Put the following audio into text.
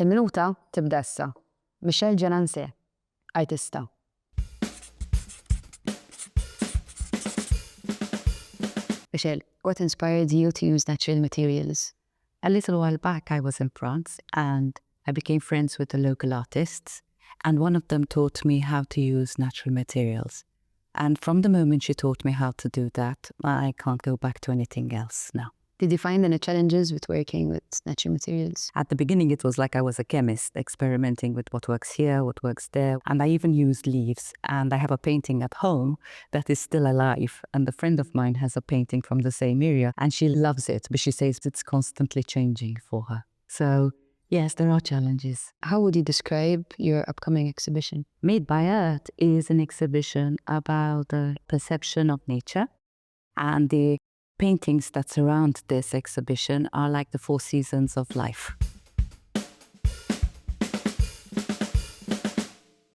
Il-minuta tibda issa. Michelle Gialanze, artista. Michelle, what inspired you to use natural materials? A little while back, I was in France and I became friends with the local artists, and one of them taught me how to use natural materials. And from the moment she taught me how to do that, I can't go back to anything else now. Did you find any challenges with working with natural materials? At the beginning, it was like I was a chemist, experimenting with what works here, what works there. And I even used leaves. And I have a painting at home that is still alive. And a friend of mine has a painting from the same area, and she loves it, but she says it's constantly changing for her. So yes, there are challenges. How would you describe your upcoming exhibition? Made by Earth is an exhibition about the perception of nature, and the paintings that surround this exhibition are like the 4 seasons of life.